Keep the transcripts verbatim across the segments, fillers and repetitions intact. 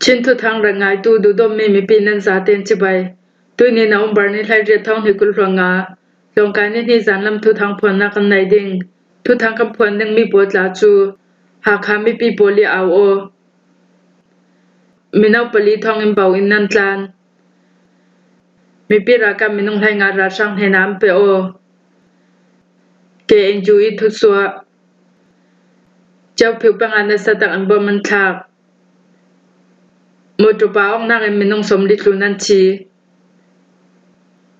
Chin thuthang rak ngaitu duhdawtmi mipi nan zaten cibai. Tuini November ni hleiriat thawng hnih kul hluanga Hlawngkai ni hnih zanlam thuthang phuannak kan nei ding. Thuthang kan phuan dingmi pawl tla cu Hakha mipi pawl i au aw. Mino pali thawngin bau in nan tlan. Mipi ralkap minung hleinga ralhrang hnenah an pe aw. K N U i thusuah. Ciauphiu pengah nasa takin bom an thlak. Motor pa awknak in minung sawmli tlun an thi.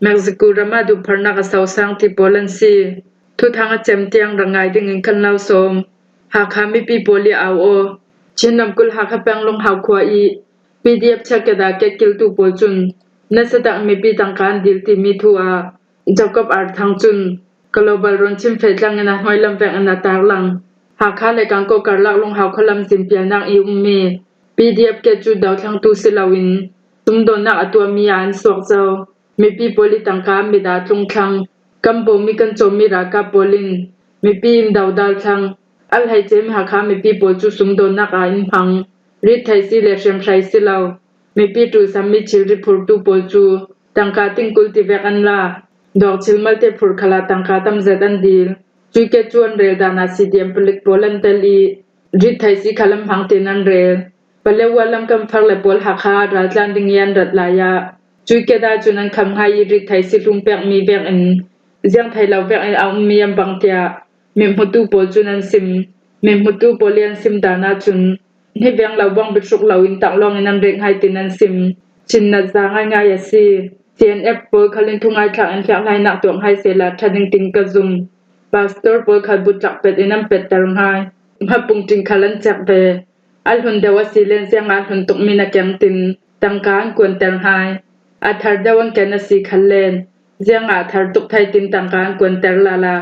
Mexico ram ah duhpharnak a sosang ti pawl an si. Thuthang a cem tiang rak ngai dingin kan lo sawm. Hakha mipi pawl i au aw. Chin ramkulh Hakha peng Lunghau khua i P D F chiaket ah ketkiltu pawl cun nasa tak mipi tangka an dil timi thu ah Jacob Arthang cun Global Rawn Chin feh tlangin a hnuai lam vek in a tarlang. Hakha le Kangkawh karlak Lunghau khualam zinpialnak i ummi P D F ke cu dothlangtu si loin sumdawnnak a tuahmi ah an suak zo. Mipi pawl i tangka an mit ah tlung thlang. Kan bawmi kan cawmi ralkap pawl in mipi in dodal thlang. A hleice mi Hakha mipi pawl cu sumdawnnak ah in hmang. Rit thei si le hriamhrei si lo. Mipi ṭuhsammi thilri phurtu pawl cu tangka tingkul ti vek an la. Dawk thil malte phurh khal ah tangka tam zet an dil. Cuike cu an rel dan ah C D M palik pawl an tel i rit thei si khal an hmang tein an rel. Palewa lam kan fak le pawl Hakha ah raltlan ding i an rat lai ah cuike dah cun an kham ngai i rit thei si hlum pekmi vek in ziang thei lo vek in a ummi an bang tiah mithmutu pawl cun an sim. Mithmutu pawl i an sim dan ahcun hni veng lo bang bihruk loin tanglawng in an rek ngai tin an sim. Chin nat za ngaingai a si. C N F pawl khal in thungai thlak in hliakhlainak tuah ngai sehla ṭha ding tin ka zum. Pastor pawl khal butlak pet in an petter ngai. Hmapung ṭin khal an cek ve. A hlun deuh a si len ziangah hlun tukmi na keng tin tangka an kuanter ngai. A thar deuh an ken a si khal len ziangah a thar tuk thei tin tangka an kuanter lala.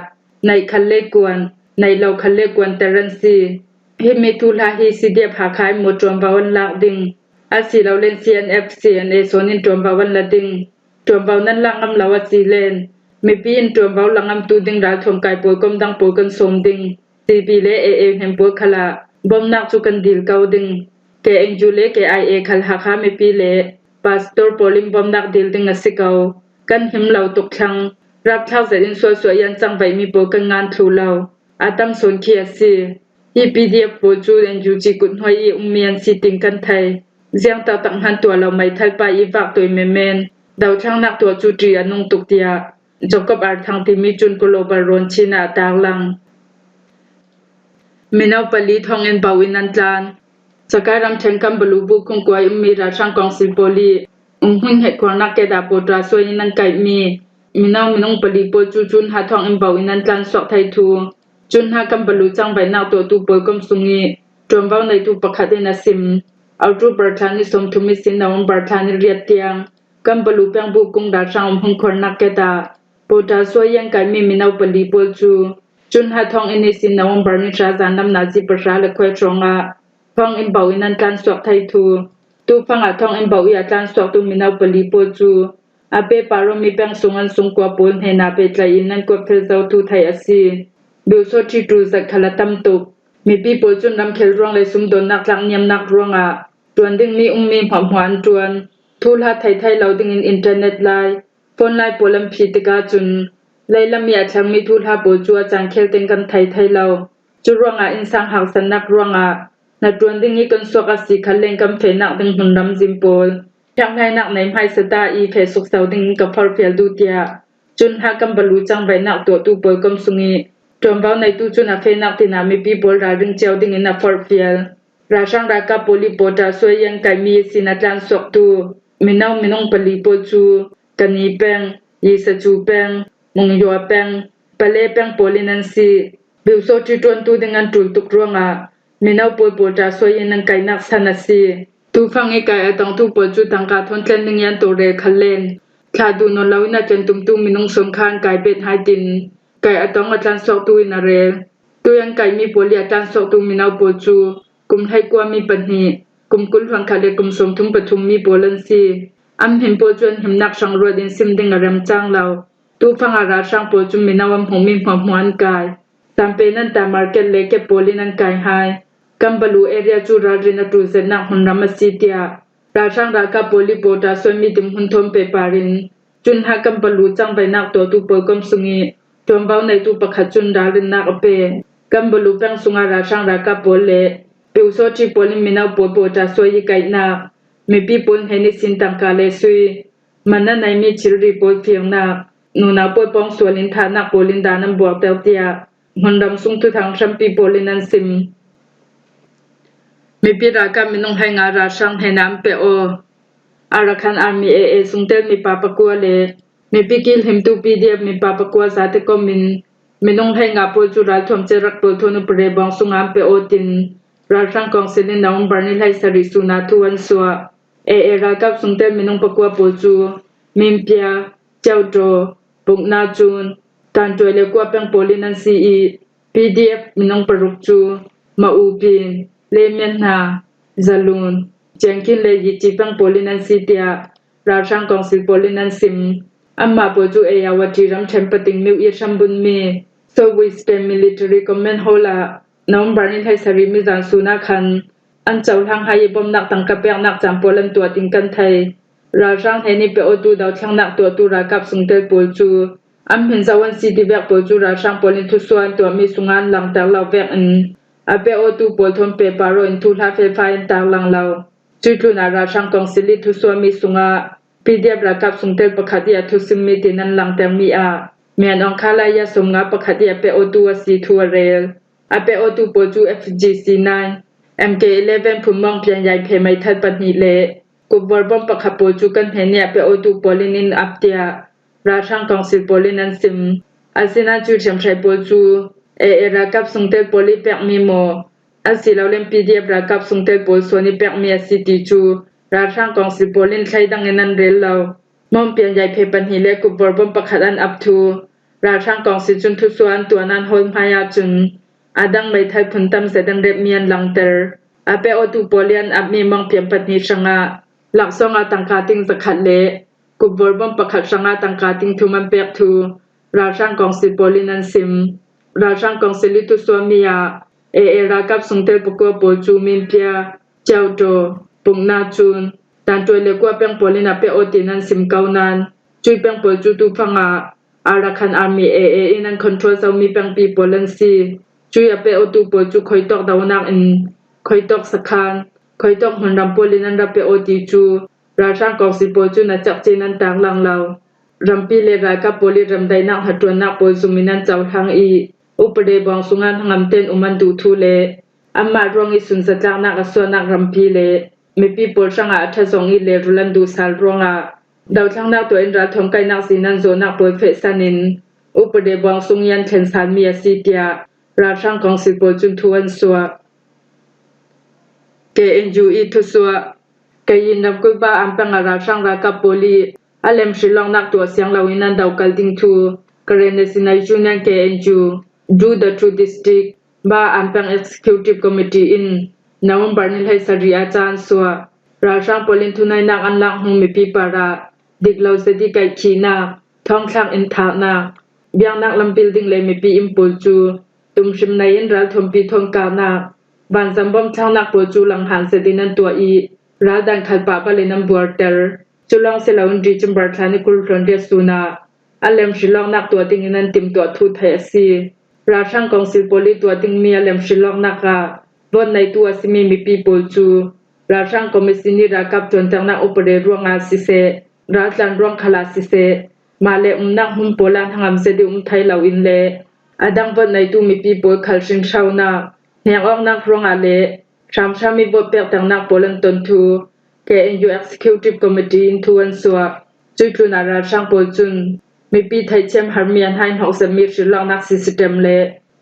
Naih khal le kuan, naih lo khal le kuanter an si. Himi thuhla hi C D F Hakha in maw ṭuanvo an lak ding. Asilole C N F, C N A sawn in ṭuanvo an la ding. Ṭuanvo nan lak ngam lo a si len mipi in ṭuanvo la ngamtu ding ralthuam kai pawl kom dang pawl kan sawm ding. C B le A A hnen pawl khal ah bawmnak cu kan dil ko ding. K N U le K I A khal Hakha mipi le pastor pawl in bawmnak dil ding a si ko. Kan him lo tuk thlang. Rapthlak zet in sualsuah i an cangvaihmi pawl kan ngan thlu lo. A tam sawn khi a si. Hi P D F pawl cu N U G kut hnuai i ummi an si tin kan thei. Ziang taktak hman tuah lo meithal pa i vak toi menmen. Dothlangnak tuah cu ṭi a nung tuk tiah Jacob Arthang timi cun Global Rawn Chin ah a tarlang. Mino pali thawngin bau in an tlan. Sakai ramṭhen Kanbalu bu kungkuai ummi ralhrang kawngsil pawl i umhmun hnetkhuarnak keda pawṭa suai in an kaihmi mino minung pali pawl cu cun ha thawngin bau in an tlan suak thei thu. Cun hna Kanbalu cangvaihnak tuahtu pawl kom sung i ṭuanvo neitu pakhat in a sim. October thla ni sawmthum ihsin November thla ni riat tiang Kanbalu pengbu kung ralhrang umhmun khuarnak keda pawṭa suai i an kaihmi mino pali pawl cu cun ha thawngin ihsin November ni hra zanlam nazi pahra le khuai hrawngah thawngin bau in an tlan suak thei thu. Tufang ah thawngin bau i a tlan suaktu mino pali pawl cu a pe parawmi peng sung an sungkua pawl hnenah pehtlaih in an kuat fel zo thu theih a si. Biusawṭhi ṭul zat khal a tam tuk. Mipi pawl cun ramkhel ruang le sumdawnnak tlakniamnak ruangah ṭuan dingmi ummi hmuahhmuah an ṭuan. Thuhla thei thei lo dingin internet lai, phone lai pawl an phi tikah cun leilam i a thlengmi thuhla pawl cu a caan khel tein kan thei thei lo. Cu ruangah innsang haksatnak ruangah hnaṭuan ding i kan suak a si khalle kan fehnak ding hmunram zin pawl hliakhlainak nei hmaisa ta i feh sukso dingin ka forhfial duh, tiah cun hna Kanbalu cangvaihnak tuahtu pawl kom sung i ṭuanvo neitu cun a fehnak tinah mipi pawl ralring cio dingin a forhfial. Ralhrang ralkap pawl i pawṭa suai i an kaihmi ihsin a tlansuaktu mino minung pali pawl cu Kani peng, Yisacu peng, Mungyua peng, Pale peng pawl in an si. Biusawṭhi ṭuantu ding an ṭul tuk ruangah mino pawl pawṭa suai in an kaihnak san a si. Tufang i kai a tongtu pawl cu tangka thawn tlen ding i an tawlrel khal len thla duh nawn loin a tlen tumtu minung sawm kha an kai bet hai tin kai a tong a tlansuaktu in a rel. Tui an kaihmi pawl i a tlansuaktu mino pawl cu kum hleikua mi pahnih, kum kul hluan khat le kum sawmthum pathum mi pawl an si. An hmin pawl cu an himnak hrang ruat in sim ding a remcang lo. Tufang ah ralhrang pawl cu mino an hmuhmi hmuahhmuah an kai. Sanpe nan ta market le kep pawl in an kai hai. Kambalu area cu ralrin a ṭul zetnak hmunram a si, tiah ralhrang ralkap pawl i pawṭa sualmi dinhmun thawn pehpar in cun hna Kambalu cangvaihnak tuahtu pawl kom sung i ṭuanvo neitu pakhat cun ralrinnak a pe. Kambalu peng sungah ralhrang ralkap pawl le Pyusawṭhi pawl in mino pawl pawṭa sual i kaihnak, mipi pawl hnen ihsin tangka le sui, man a neimi thilri pawl fiangnak, nunau pawl pawng sual in thahnak pawl in dan an buakter, tiah hmunram sung thuthang hrampi pawl in an sim. Mipi ralkap minung hleinga ralhrang hnenah an pe aw. Arakan Army A A sungtel mipa pakua le mipi kilhimtu P D F mipa pakua zate kom in minung hleinga pawl cu ralthuam cerak pawl thawn upare bawng sungah an pe aw, tin ralhrang kawngsil in November ni hleisarih sun ah thu an suah. A A ralkap sungtel minung pakua pawl cu Minpia, Ceuto, Pukna Cun, Tantuai le Kua peng pawl in an si i, P D F minung paruk cu Maupin, Lemianhna, Zalun, Ciangkin le Yici peng pawl in an si, tiah ralhrang kawngsil pawl in an sim. Anmah pawl cu Ayeyarwady ramṭhen Pating Myo i hrambunmi Seoul West Military Command Hall ah November ni hleisarih mizan sun ah khan an cohlang hai i bomnak tangka peknak caan pawl an tuah ding kan thei. Ralhrang hnen i pe awtu dothlengnak tuahtu ralkap sungtel pawl cu an hmin zo an si ti vek pawl cu ralhrang pawl in thusuah an tuahmi sungah an langter lo vekin a pe awtu pawl thawn pehpar aw in thuhla felfai an tarlang lo. Cuih tlunah ralhrang kawngsil i thusuahmi sungah P D F ralkap sungtel pakhat i a thusimmi tin an langtermi ah Myan Aung Khalaya sawmnga pakhat i a pe awtu a si thu a rel. A pe awtu pawl cu F G C nine, M K eleven phunmawng pianyaiphe meithal pahnih le kupvor bom pakhat pawl cu kan hnen i a pe awtu pawl in in ap, tiah ralhrang kawngsil pawl in an sim. Asinain cuih hriamhrei pawl cu A A ralkap sungtel pawl i pekmi maw, asilole P D F ralkap sungtel pawl suan i pekmi a si ti cu ralhrang kawngsil pawl in thleidang in an rel lo. Mawng pianyaiphe pahnih le kupvor bom pakhat an ap thu ralhrang kawngsil cun thusuah an tuah nain hawl hmai ahcun a dang meithal phun tam zet an repmi an langter. A pe awtu pawl i an apmi mawng pian pahnih hrangah laksawng ah tangka ting zakhat le kupvor bom pakhat hrangah tangka ting thum an pek thu ralhrang kawngsil pawl in an sim. Ralhrang kawngsil i thusuahmi ah A A ralkap sungtel pakua pawl cu Minpia, Ceuto, Pukna Cun, Tantuai le Kua peng pawl in a pe aw tin an sim ko nain cuih peng pawl cu tufang ah Arakan Army A A in an control zomi pengpi pawl an si. Cuih a pe awtu pawl cu khuitawk donak in khuitawk sakhan, khuitawk hmunram pawl in an ra pe aw ti cu ralhrang kawngsil pawl cun a cekcin an tarlang lo. Rampi le ralkap pawl i ramdaihnak hnaṭuannak pawl zum in an cohlang i upare bawng sungah hnangam tein um an duh thu le anmah ruang i sunzatlaknak a suahnak rampi le mipi pawl hrangah a ṭha zong i le rul an duh sal ruangah dothlangnak tuah in ralthuam kaihnak zin an zawhnak pawl fehsan in upare bawng sung i an thlen salmi a si, tiah ralhrang kawngsil pawl cun thu an suah. K N U i thusuah. Kayin ramkulh Ba An peng a ralhrang ralkap pawl i a lem hrilawknak tuah siang loin an dokal ding thu Karen National Union K N U, Dru Dru District, Ba An peng Executive Committee in November ni hleisarih ah ca an suah. Ralhrang pawl in thunainak an lak hnu mipi parah dik lo zet i kaihkhihnak, thawngthlak in thahnak, biaknak lam building le mipi inn pawl cu tumhrim nei in ralthuampi thawn kahnak, vanzam bom thlaknak pawl cu langhan zet in an tuah i, raldan khal pah bal in an buarter. Cu lawng si loin December thla ni kul hluan riat sun ah a lem hrilawknak tuah ding in an timtuah thu theih a si. Ralhrang kawngsil pawl i tuah dingmi a lem hrilawknak ah vote neitu a simi mipi pawl cu ralhrang commission i ralkap ṭuanternak upare ruangah siseh, raltlan ruang khal ah siseh, mah le umnak hmun pawl ah hnangam zet i um thei loin le a dang vote neitu mipi pawl khal hrinhronak, hnekawknak ruangah le hramhram i vote pekternak pawl an ton thu K N U Executive Committee in thu an suah. Cuih tlunah ralhrang pawl cun mipi theihthiam harmi a hnaihnok zetmi hrilawknak sisittem le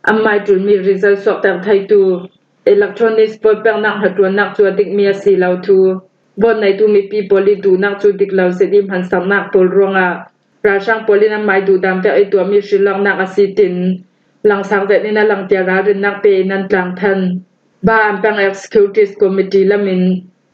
anmai ṭulmi result suakter theitu electronic vote peknak hnaṭuannak cu a dikmi a si lo thu, vote neitu mipi pawl i duhnak cu dik lo zet i hmansaknak pawl ruangah ralhrang pawl in anmai duhdan pek i tuahmi hrilawknak a si tin, langsak zet in a langtia ralrinnak pe in an tlangthan. Ba An peng Executive Committee lam in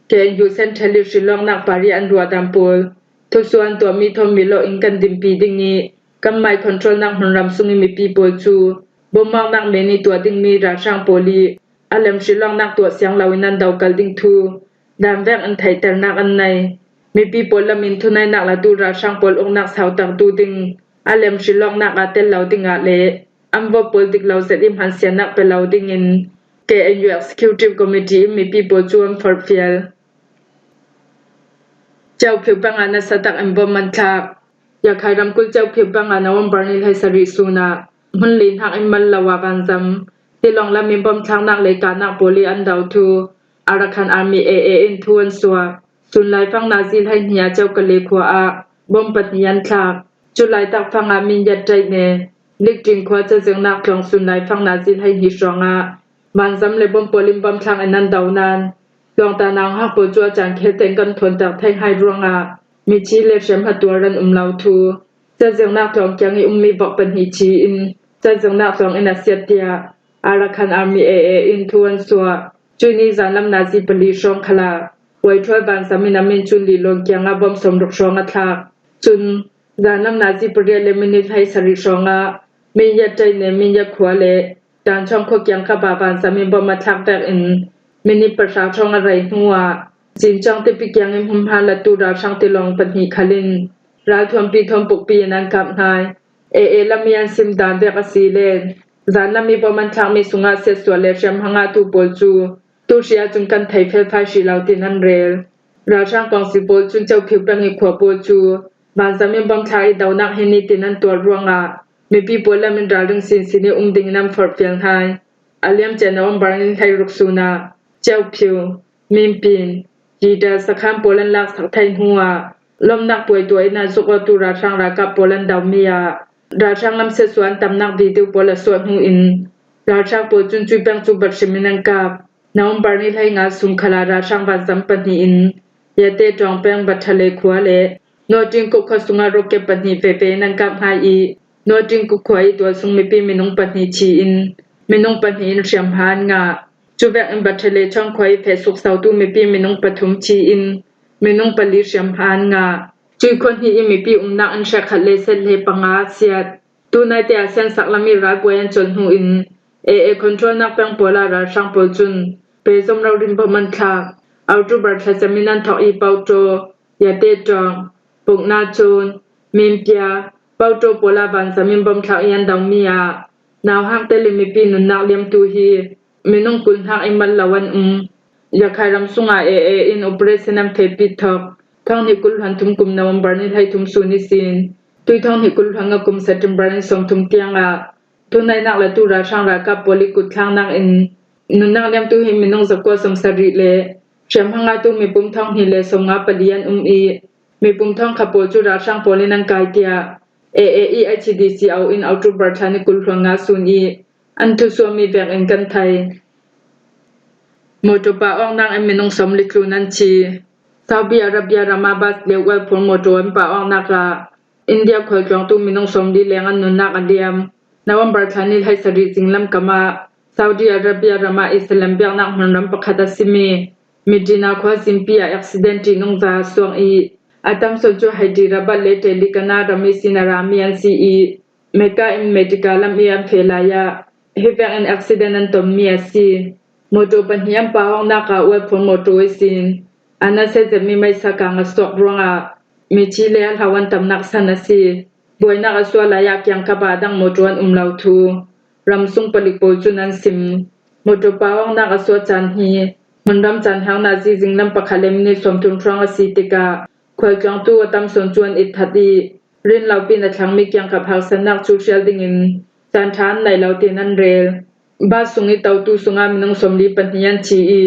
K N U Central i hrilawknak party an ruahdan pawl thusuah an tuahmi thawn mitlawh in kan dinpi ding i, kanmai controlnak hmunram sung i mipi pawl cu bomawknak men i tuah dingmi ralhrang pawl i a lem hrilawknak tuah siang loin an dokal ding thu dan vek in theihternak an nei. Mipi pawl lamin thuneinak latu ralhrang pawl uknak sautaktu ding a lem hrilawknak ah tel lo dingah le an vawp pawl dik lo zet in hmansianak pe lo dingin K N U Executive Committee in mipi pawl cu an forhfial. Ceuphio peng ah nasatak in bom an thlak. Yakhai ramkulh Ceuphio peng ah November ni hleisarih sun ah hmun lihnak in mal lo ah vanzam tilawng lam in bom thlaknak le kahnak pawl i an do thu Arakan Army A A in thu an suak. Sun laifang nazi hleihnih ah Ceukale khua ah bom pahnih an thlak. Cu laitak fang ah Minyat Taine Likting khua cazirnak tlawng sun laifang nazi hleihnih hrawng ah vanzam le bom pawl in bom thlak in an do nain tlawngta nauhak pawl cu a caan khel tein kan thawnter thei hai ruangah mithi le hriamhma tuar an um lo thu cazirnak tlawng kiang i ummi vok pahnih thi in cazirnak tlawng in a siat tiah Arakan Army A A in thu an suak. Cui ni zanlam nazi pali hrawng khalah Waithual vanzam in a min cun Lilawn kiangah bom sawmruk hrawng a thlak. Cun zanlam nazi pariat le minit hleisarih hrawngah Minyat Taine Minyat khua le Tanchawng khua kiangkap ah vanzam in bom a thlak vekin minit pahra hrawng a rei hnuah Cincang tipi kiangin hmunhma latu ralhrang tilawng pahnih khal in ralthuampi thawn pukpi in an kap hnai. A A lam i an sim dan vek a si le zanlam i bom an thlakmi sungah siatsuah le hriamhma ngahtu pawl cu tu hri ahcun kan thei felfai hrih lo tin an rel. Ralhrang kawngsi pawl cun Ceuphio peng i khua pawl cu vanzam in bom thlak i donak hi nitin an tuar ruangah mipi pawl lam in ralring sinsin i um dingin an forhfial hnai. A liamcia November ni hleiruk sun ah Ceuphio, Minpin, Jida sakhan pawl an laksak thei hnuah lawmhnak puai tuah in a zuk awtu ralhrang ralkap pawl an domi ah ralhrang lam siatsuah an tamnak video pawl a suah hnu in ralhrang pawl cun cui peng cu bat hrim in an kap. November ni hleinga sum khalah ralhrang vanzam pahnih in Yate ṭawng peng Bathale khua le Nawṭin kuk khua sungah rocket pahnih veve in an kap hngai i Nawṭin kuk khua i tualsung mipi minung pahnih thi in minung pahnih in hriamhma an ngah. Cuvek in Bathale ṭhawng khua i feh suksotu mipi minung pathum thi in minung pali hriamhma an ngah. Cui khua hnih i mipi umnak in hrekkhat le set le panga a siat. Tunaite ah siansak lam i ralpuai an colh hnu in A A controlnak peng pawl ah ralhrang pawl cun pezom rori in bom an thlak. October thla cem in an thawk i Pauṭaw, Yate ṭawng, Pukna cun, Minpia, Pauṭaw pawl ah vanzam in bom thlak i an domi ah nauhak tel in mipi nunnak liamtu hi minung kul hnak i mal lo an um. Yakhai ram sungah A A in operation an fehpi thawk thonghnih kul hluan thum kum November ni hleithum sun ihsin tui thonghnih kul hluan nga kum September ni sawmthum tiangah thuneinak latu ralhrang ralkap pawl i kutthlaknak in nunnak liamtu hi minung zakua sawmsarih le hriamhma ngahtu mipum thonghnih le sawmnga pali an um i mipum thongkhat pawl cu ralhrang pawl in an kai tiah A A i H D C O in October thla ni kul hluan nga sun i an thusuahmi vekin kan thei. Mawṭawpa awknak in minung sawmli tlun an thi. Saudi Arabia ram ah bas le ualphur mawṭaw an pah awknak ah India khualtlawntu minung sawmli leng an nunnak a liam. November thla ni hleisarih zinglam kam ah Saudi Arabia ram ah Islam biaknak hmunram pakhat a simi Medina khua zimpi ah accident ṭihnungza a suak i a tamsawn cu Hyderabad le Telangana ram ihsin a rami an si i Mecca in Medina lam i an feh lai ah hi vekin accident an tonmi a si. Mawṭaw pahnih an pah awknak ah ualphur mawṭaw ihsin a nasia zetmi meisa kang a suak ruangah mithi le a hlo an tamnak san a si. Buainak a suah lai ah kiangkap ah a dang mawṭaw an um lo thu ramsung palik pawl cun an sim. Mawṭawpa awknak a suah caan hi hmunram caan hau nazi zinglam pakhat le minit sawmthum hrawng a si tikah khualtlawntu a tamsawn cu an itthat i rin lopi in a thlengmi kiangkap haksatnak cu hrial dingin caan ṭha an nei lo tiin an rel. Bas sung i totu sungah minung sawmli pahnih an thi i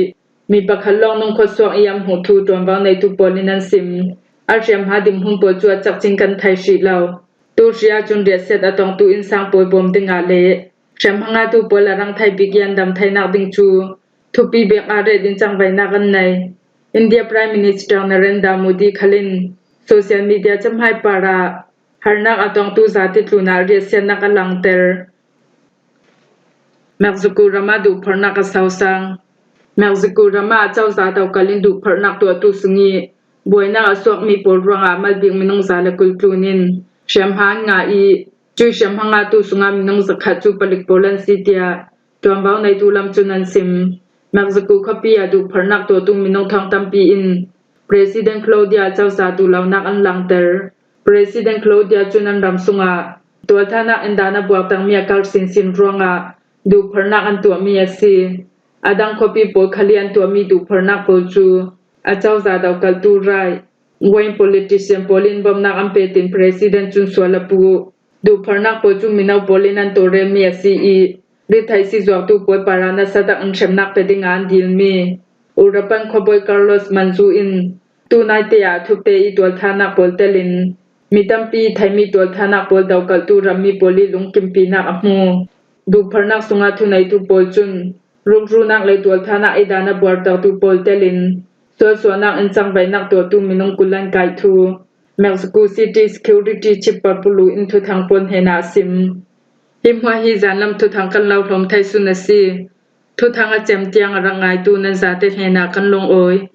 mi pakhat lawng nungkhawt suak i an hmuh thu ṭuanvo neitu pawl in an sim. A hriamhma dinhmun pawl cu a cakcin kan thei hrih lo. Tu hri ahcun riahsiat a tongtu innsang pawl bawm dingah le hriamhma ngahtu pawl a rang thei bik i an dam theinak ding cu thupi bik ah ret in cangvaihnak an nei. India Prime Minister Narendra Modi khal in social media cahmai par ah harnak a tongtu zati tlun ah riahsiatnak a langter. Mexico ram ah duhphorhnak a sosang. Mexico ram ah cozah dokal in duhphorhnak tuahtu sung i buainak a suakmi pawl ruangah malbik minung za le kul tlun in hriamhma an ngah i cui hriamhma ngahtu sungah minung zakhat cu palik pawl an si tiah tuamvau neitu lam cun an sim. Mexico khuapi ah duhpharnak tuahtu minung thawng tampi in President Claudia cozah duhlonak an langter. President Claudia cun an ram sungah tualthanak in dan a buaktermi a kal sinsin ruangah duhpharnak an tuahmi a si. A dang khuapi pawl khal i an tuahmi duhpharnak pawl cu a cozah dokaltu raih, Wayne politician pawl in bawmhnak an pet in President cun sual a puh. Duhpharnak pawl cu mino pawl in an tawlrelmi a si i, rithei si zuaktu pawl parah nasatak in hremnak pe dingah an dilmi Urapan khuabawi Carlos Manzu in, tu naite ah thupte i tualthanak pawl telin mi tampi theimi tualthanak pawl dokaltu rammi pawl i lungkimpinak a hmu. Duhpharnak sungah thuneitu pawl cun rumrunak le tualthanak i dan a buartertu pawl telin sualsuahnak in cangvaihnak tuahtu minung kul an kaih thu Mexico City Security Chief Parpulu in thuthang pawl hnenah a sim. Hi hmuah hi zanlam thuthang kan lo hlawm thei sun a si. Thuthang a cem tiang a rak ngaitu nan zate hnenah kan lungawi.